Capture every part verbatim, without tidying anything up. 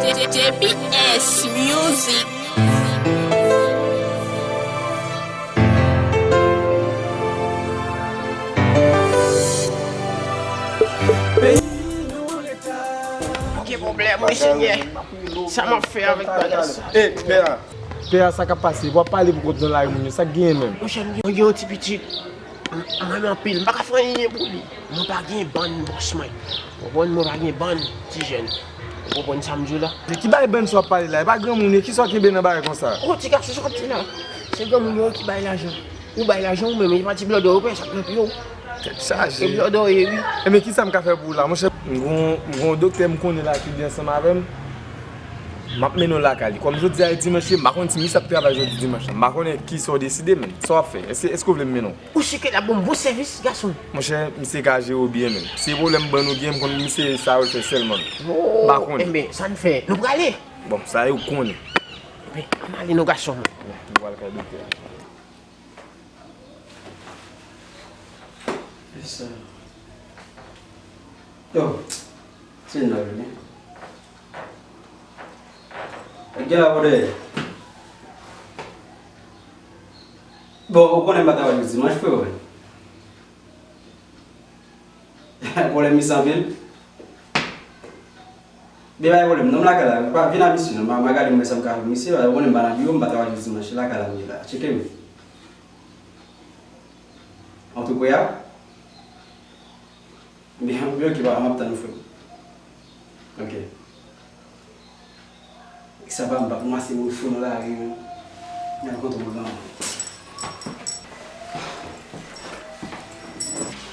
J B S Music. Peyi nou an reta. Ki pwoblèm, wi, Senyè? Sa m ap fè avèk bagay sa? Ey, pè a. Pè a, sa k ap pase? W ap pale pou kont nan lari moun yo. Sa k genyen menm? Monchè, m gen, m gen yon ti pitit. M, m renmen anpil. M pa ka fè anyen pou li. Mwen pa gen bann, bòs mwen. Ou konprann? Mwen pa gen bann, ti jèn. Ou konprann sa m di w la? De ki bay bann sa w ap pale la? E pa granmoun yo, kisa w kenbe nan bagay konsa? O, ti gason, sa w ap di la? Se granmoun yo ki bay lajan. Ou bay lajan ou menm, e pa ti blòdò yo pè sa k nan pye w. Tèt chaje. E blòdò w ye, wi. Enben, kisa m ka fè pou ou la, monchè? M gon, m gon doktè m konnen la ki byen ansanm avè m. M ap mennen w lakay li. Kòm jodi a e dimanch ye, m pa konn si misye ap travay jodi dimanch la. M pa konnen kisa w deside, men. Sa w ap fè? Èske, èske w vle m mennen w? Ou si ke l ap ban m bon sèvis, gason? Monchè, misye ka jere w byen, men. Se pwoblèm bann ou gen, m konn misye sa yo fè sèlman. M pa konnen. Enben, sa n fè? Nou prale? Bon, sa yo konnen. Enben, ann ale non, gason. Nou pral kay doktè a. Yes, sir. Yo, se nan vini. Gen la pou dèyè. Bon, ou konnen m pa travay jodi dimanch, frè, wi. Pwoblèm misye anpil. Gen pa gen pwoblèm. Non, m lakay la. Pa vin a misye, non. M a, m a gade m wè sa m ka fè pou misye. Ou konnen m pa nan biwo, m pa travay jodi dimanch. Se lakay la m ye la. Tcheke m. An tou prè a? Byen, byen, oke, papa, m ap tann ou, frè m. Oke. Sa pa m, papa, m ap se moun fou nan lari, wi. Nan kontre moun nan.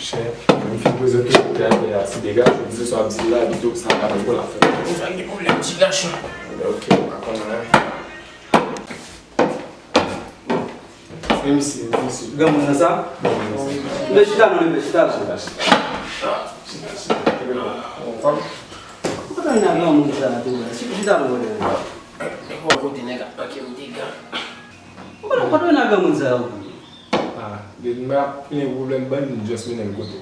Chè, m fin prezante w tèt la, ti dega, jodi se sa w ap di la, pito sa pa bon pou l ap fè. Ou pa gen pwoblèm, ti gason. Oke, m pa konn anyen. Men misye, men misye. Granmoun nan sa? Bon, men misye. Men chita non, men chita la. Chita, chita. Chita, chita. Kenbe la. Ou anfòm? Ou pa nan granmoun sa tou la. Chita, chita non, brother. Bon, kote nèg la manke m dega. Ou pa nan granmoun sa yo. Ah, depi m ap fini pwoblèm bann, m just mennen l kote.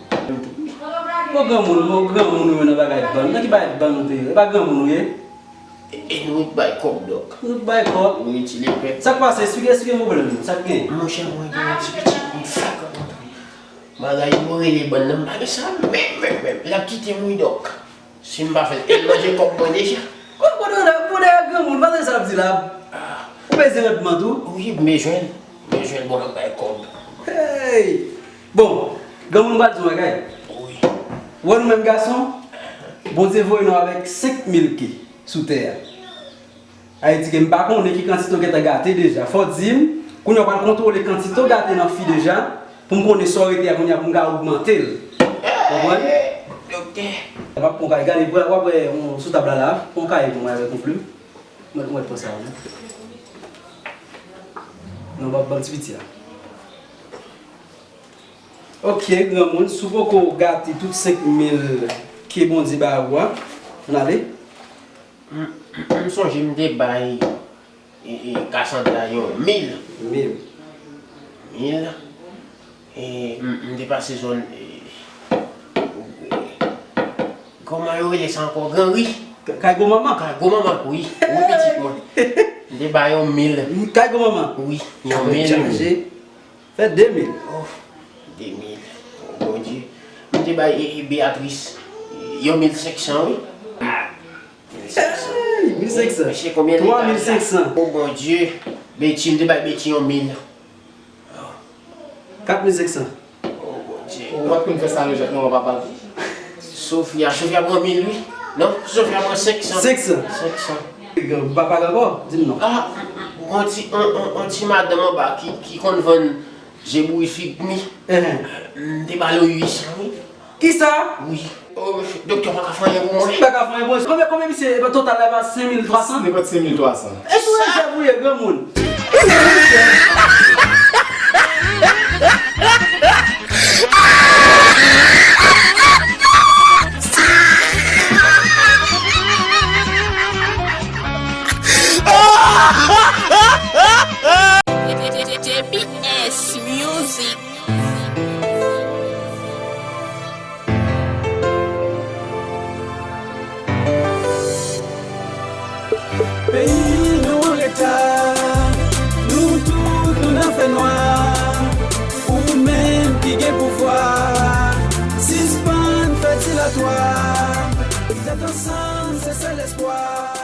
Bon, granmoun, bon, granmoun ou ye nan bagay bann. Nan ki bagay bann ou te ye? E pa granmoun ou ye? E, e nou k bay kòb, dòk. Nou k bay kòb? Wi, ti lepè. Sa k pase? Esplike, esplike m pwoblèm nan. Sa k gen? Monchè, mwen gen yon ti pitit, m fèk rankontre. Bagay yo rele bann nan, m pa gen sa menm, menm, menm. L ap kite m, wi, dòk. Si m pa fè l, e l manje kòb mwen deja. Kòb, kòb, kòb, kòb, granmoun, pa tande sa l ap di la. Ah. Ou bezwen randman tou? Wi, m bezwen l. M bezwen l, bon, l ap bay kòb. Hey! Bon, granmoun, m pral di w yon bagay. Wi. Ou wè nou menm gason, Bondye voye nou avèk senk mil ke sou tè a. Sa vle di ke m pa konnen ki kantite w gentan gate deja. Fò w di m, kounye a w pral kontwole kantite w gate nan fi deja, pou m konnen sa w rete a kounye a pou m ka ogmante l. Konprann? Doktè. W ap pran kay, gade, w ap wè yon sou tab la la, pran kay pou mwen avèk yon plim. Mwen, mwen pran sa, non. Non, w ap ban m ti piti a. Ok, granmoun, si w poko gate tout senk mil ke Bondye ba ou a, ann ale. M, m, m sonje m te bay, e, e, Cassandra yon mil. Mil. Mil. E, m, m te pase zòn, e, kòman yo rele sa ankò? Gran Ri. K-, kay gwo manman? Kay gwo manman, wi. Wi, pitit mwen. M te bay yon mil. Kay gwo manman? Wi, yon mil. Fè de mil. Oh, de mil. Oh, Bondye. M te bay, e, e, Beatrice, e, yon mil senk san, wi. Ah, mil senk san. Hey, mil senk san. Mesye, konbyen li bay la? Twa mil senk san. Oh, Bondye. Betty, m te bay Betty yon mil. Oh. Kat mil senk san. Oh, Bondye. Ou pa t konn fè sa nou jwenn manman papa l? Sofia, Sofia pran mil, wi. Non, Sofia pran senk san. Senk san. Senk san. Ou pa pale ankò? Di m non. Ah, yon ti, yon, yon, yon ti madanm anba ki, ki konn vann je bouri fig mi. Ehe. M te ba l yon uit san, wi. Kisa? Wi. Oh, doktè, ou pa ka fè anyen pou mwen? M pa ka fè anyen pou mwen. Konbyen, konbyen misye, e, total la, e pa senk mil twa san? Nenpòt senk mil twa san. E sou rezèv ou ye, granmoun. J B S Music. Peyi nou an reta, nou tout nou nan fènwa. Ou menm ki gen pouvwa, sispann fè dilatwa. Tèt ansanm, se sèl espwa.